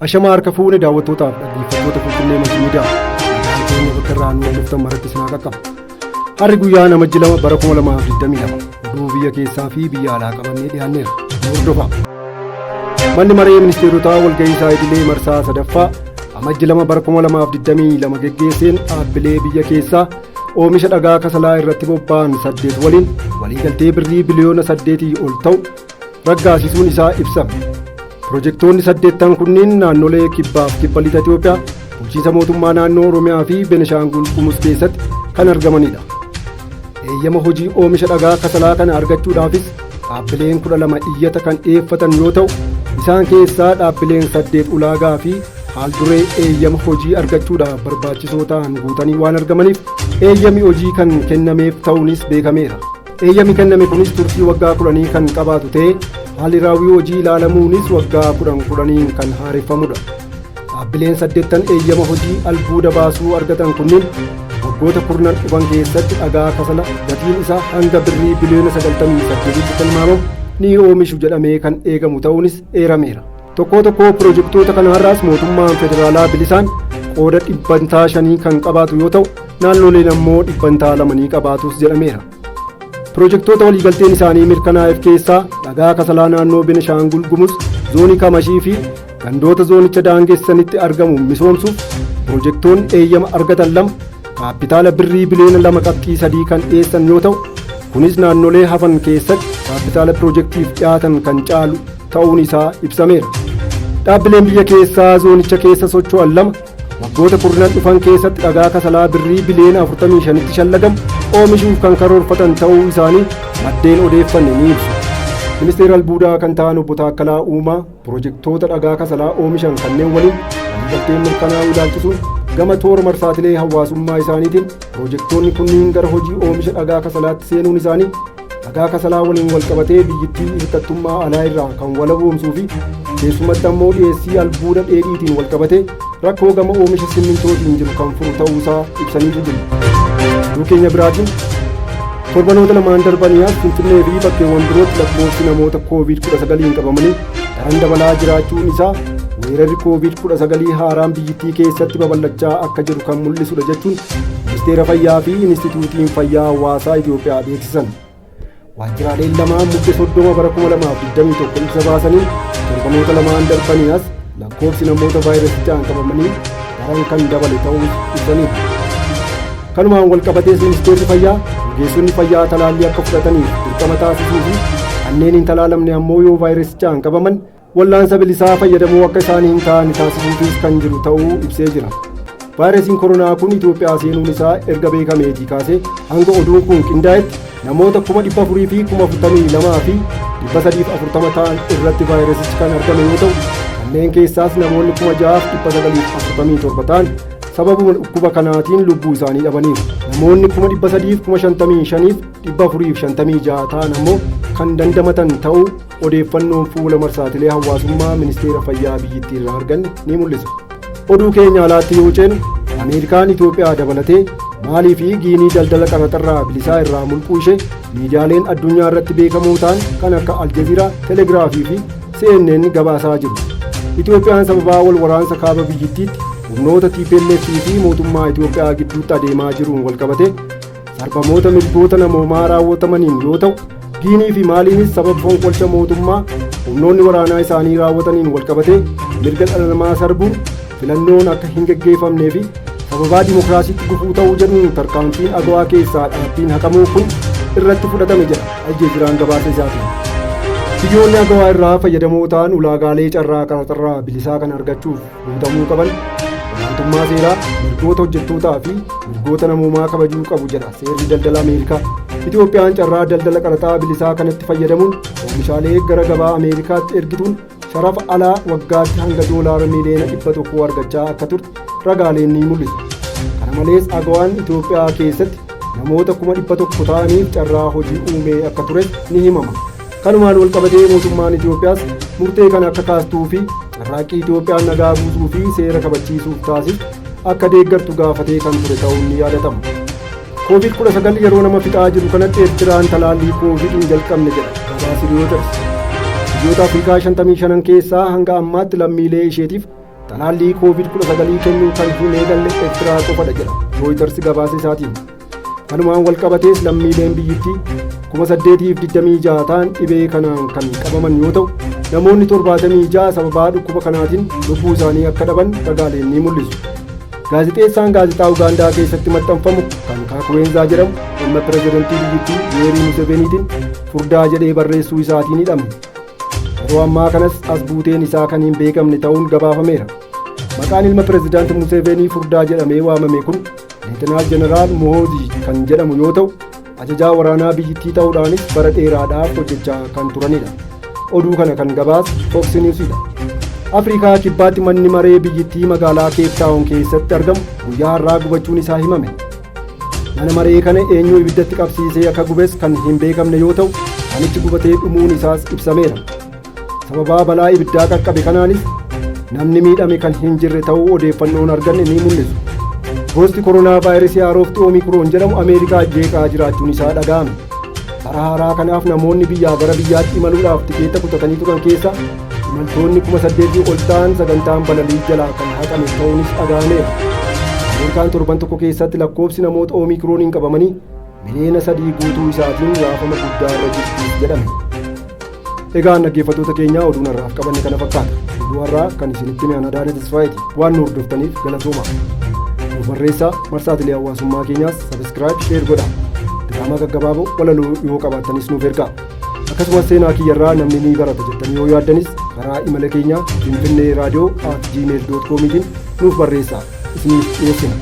Ashamaa harka fuune daawwattootaaf dhaggeeffattoota Finfinnee Maltiimiidiyaa. Nagaan keenya bakka irraa nu hordoftan maratti isin haa qaqqabu. Harri guyyaa Amajji 2 bara 2022 oduu biyya keessaa fi biyya alaa qabannee dhiyaanneerra. Nu hordofaa. Manni maree ministeerotaa walgahii isaa idilee marsaa sadaffaa Amajji 2 bara 2022 geggeesseen dhaabbilee biyya keessaa oomisha dhagaa kasalaa irratti bobba'an 8 waliin waliigaltee birrii biliyoona 8 ol ta'u raggaasisuun isaa ibsame. Pirojektoonni 8 kunniin naannolee kibbaaf kibba lixa Itoophiyaa, bulchiinsa mootummaa naannoo Oromiyaa fi Benishaangul Gumuz keessatti kan argamanidha. Eeyyama hojii oomisha dhagaa kasalaa kana argachuudhaafis dhaabbileen 12 iyyata kan dhiyeeffatan yoo ta'u, isaan keessaa dhaabbileen 8 ulaagaa fi haal-duree eeyyama hojii argachuudhaaf barbaachisoo ta'an guutanii waan argamaniif eeyyami hojii kan kennameef ta'uunis beekameera. Eeyyami kenname kunis turtii waggaa 10 kan qabaatu ta'ee haalli raawwii hojii ilaalamuunis waggaa 10 10n kan haareffamudha. Dhaabbileen 8 eeyyama hojii albuuda baasuu argatan kunniin waggoota kurnan dhufan keessatti dhagaa kasala gatiin isaa hanga birrii biliyoona 98tti tilmaamamu ni oomishu jedhamee kan eegamu ta'uunis eerameera. Tokkoo tokkoo pirojektoota kanaarraas mootummaan federaalaa bilisaan qooda 5% kan qabaatu yoo ta'u, naannoleen ammoo 2% ni qabaatus jedhameera. Pirojektoota waliigalteen isaanii mirkanaa'eef keessaa dhagaa kasalaa naannoo Benishaangul Gumuz zoonii Kamashii fi gandoota zoonicha daangessanitti argamu misoomsuuf pirojektoonni eeyyama argatan 2 kaappitaala birrii biliyoona 2.3 kan dhiyeessan yoo ta'u, kunis naannolee hafan keessatti kaappitaala pirojektiif dhiyaatan kan caalu ta'uun isaa ibsameera. Dhaabbileen biyya keessaa zoonicha keessa socho'an 2 waggoota kurnan dhufan keessatti dhagaa kasalaa birrii biliyoona 45tti shallagamu oomishuuf kan karoorfatan ta'uu isaanii maddeen odeeffanne ni ibsu. Ministeera albuudaa kan ta'an obbo Taakkalaa Uumaa pirojektoota dhagaa kasalaa oomishan kanneen waliin waliigalteen mirkanaa'uu ilaalchisuun gama toora marsaatilee hawaasummaa isaaniitiin pirojektoonni kunniin gara hojii oomisha dhagaa kasalaatti seenuun isaanii dhagaa kasalaa waliin walqabatee biyyittii hirkattummaa alaa irraa kan walaboomsuu fi keessumatti ammoo dhiyeessii albuuda dheedhiitiin walqabatee rakkoo gama oomisha simmintootiin jiru kan furu ta'uusaa ibsaniitu jiru. Oduu keenya biraatiin torbanoota lamaan darbanii as Finfinnee fi bakkeewwan birootti lakkoofsi namoota Covid-19 qabamanii daran dabalaa jiraachuun isaa weerarri Covid-19 haaraan biyyittii keessatti babal'achaa akka jiru kan mul'isudha jechuun Ministeera Fayyaa fi Inistituutiin Fayyaa Hawaasaa Itoophiyaa beeksisan. Waajjiraaleen lamaan Mudde 30 bara 2021 ibsa baasaniin torbanoota lamaan darbanii as lakkoofsi namoota vaayirasichaan qabamanii daran kan dabale ta'uu ibsaniiru. Kanumaan walqabatees ministeerri fayyaa ogeessonni fayyaa talaallii akka fudhataniif dirqama taasisuu fi kanneen hin talaalamne ammoo yoo vaayirasichaan qabaman wallaansa bilisaa fayyadamoo akka isaan hin taane taasisuufis kan jiru ta'uu ibsee jira. Vaayirasiin koronaa kun Itoophiyaa seenuun isaa erga beekameetii kaasee hanga oduun kun qindaa'etti namoota 442,340 ta'an irratti vaayirasichi kan argame yoo ta'u, kanneen keessaas namoonni 6,947 ta'an sababuma dhukkuba kanaatiin lubbuu isaanii dhabaniiru. Namoonni 355,456 ta'an ammoo kan dandamatan ta'uu odeeffannoon fuula marsaatilee hawaasummaa ministeera fayyaa biyyittii irraa arganne ni mul'isa. Oduu keenya alaatti yoo ceenu Ameerikaan Itoophiyaa dabalatee Maalii fi Giinii daldala qaraxarraa bilisaa irraa mulquu ishee miidiyaaleen addunyaa irratti beekamoo ta'an kan akka Aljaziiraa, Telegiraafii fi CNN gabaasaa jiru. Itoophiyaan sababaa wal waraansa kaaba biyyittiitti humnoota TPLF fi mootummaa Itoophiyaa gidduutti adeemaa jiruun walqabatee sarbamoota mirgoota namoomaa raawwatamaniin yoo ta'u, Giinii fi Maaliinis sababa fonqolcha mootummaa humnoonni waraanaa isaanii raawwataniin walqabatee mirga dhala namaa sarbuun filannoon akka hin geggeeffamnee fi sababaa dimokiraasiitti gufuu ta'uu jedhuun tarkaanfiin AGOA keessaa dhaabbiin haqamuu kun irratti fudhatame jedha Aljeeziraan gabaasa isaatiin. Biyyoonni AGOA irraa fayyadamoo ta'an ulaagaalee carraa qaraxarraa bilisaa kan argachuuf guutamuu qaban olaantummaa seeraa, mirgoota hojjettootaa fi mirgoota namoomaa kabajuu qabu jedha seerri daldala Ameerikaa. Itoophiyaan carraa daldala qaraxaa bilisaa kanatti fayyadamuun oomishaalee gara gabaa Ameerikaatti ergituun sharafa alaa waggaatti hanga doolaara miliyoona 100 argachaa akka turte ragaaleen ni mul'isu. Kana malees AGOAn Itoophiyaa keessatti namoota 100,000 ta'aniif carraa hojii uumee akka ture ni himama. Kanumaan walqabatee mootummaan Itoophiyaas murtee kana akka kaastuu fi carraaqqii Itoophiyaan nagaa buusuu fi seera kabachiisuuf taasiftu akka deeggartu gaafatee kan ture ta'uun ni yaadatama. Covid-19 yeroo nama fixaa jiru kanatti Eertiraan talaallii Covid hin jalqabne jedha gabaasi Reuters. Biyyoota Afrikaa 55 keessaa hanga ammaatti lammiilee isheetiif Talaallii Covid-19 kennuu kan hin eegalle Eertiraa qofadha jedha Rooyiters gabaasa isaatiin. Kanumaan wal qabatees lammiileen biyyittii 8,026 ta'an dhibee kanaan kan qabaman yoo ta'u, namoonni 76 sababaa dhukkuba kanaatiin lubbuu isaanii akka dhaban ragaaleen ni mul'isu. Gaazixeessaan gaazexaa Ugaandaa keessatti maxxanfamu kan Kaakuweenzaa jedhamu ilma pirezidantii biyyittii Yeerii Museveniitiin furdaa jedhee barreessuu isaatiin hidhame. Yeroo ammaa kanas as buuteen isaa kan hin beekamne ta'uun gabaafameera. Maqaan ilma pirezidaanti Musevenii furdaa jedhamee waamame kun Leetinaal Jeneraal Muhoozii kan jedhamu yoo ta'u, ajajaa waraanaa biyyittii ta'uudhaanis bara dheeraadhaaf hojjechaa kan turanidha. Oduu kana kan gabaase Fox Newsidha. Afrikaa Kibbaatti manni maree biyyittii magaalaa Keep Taawun keessatti argamu guyyaa har'aa gubachuun isaa himame. Mana maree kana eenyu ibiddatti qabsiisee akka gubes kan hin beekamne yoo ta'u, manichi gubatee dhumuun isaas ibsameera. Sababaa balaa ibiddaa qaqqabe kanaanis namni miidhame kan hin jirre ta'uu odeeffannoon arganne ni mul'isu. Gosti koronaa vaayirasii haarofti Oomikroon jedhamu Ameerikaa jeeqaa jiraachuun isaa dhaga'ame. Bara haaraa kanaaf namoonni biyyaa gara biyyaatti imaluudhaaf tikeetta kutatanii turan keessa imaltoonni 8,000 ol ta'an sagantaan balalii jalaa kan haqame ta'uunis dhaga'ameera. Ameerikaan torban tokko keessatti lakkoofsi namoota Oomikrooniin qabamanii 3 miliyoona guutuu isaatiin raafama guddaa irra jirti jedhame. Egaa dhaggeeffattoota keenyaa, oduun har'aaf qabanne kana fakkaata. Oduu har'aa kan isinitti hime Adaanee Tasfaayeeti. Waan nu hordoftaniif galatooma. Nuuf barreessaa, marsaatilee hawaasummaa keenyaas subscribe, share godhaa. Diraamaa gaggabaaboo, walaloo yoo qabaattanis nuuf ergaa. Akkasumas seenaa kiyyarraa namni ni barata jettanii yoo yaaddanis karaa imala keenyaa finfinneeradio@gmail.comiitiin nuuf barreessaa. Isiniif dhiyeessina.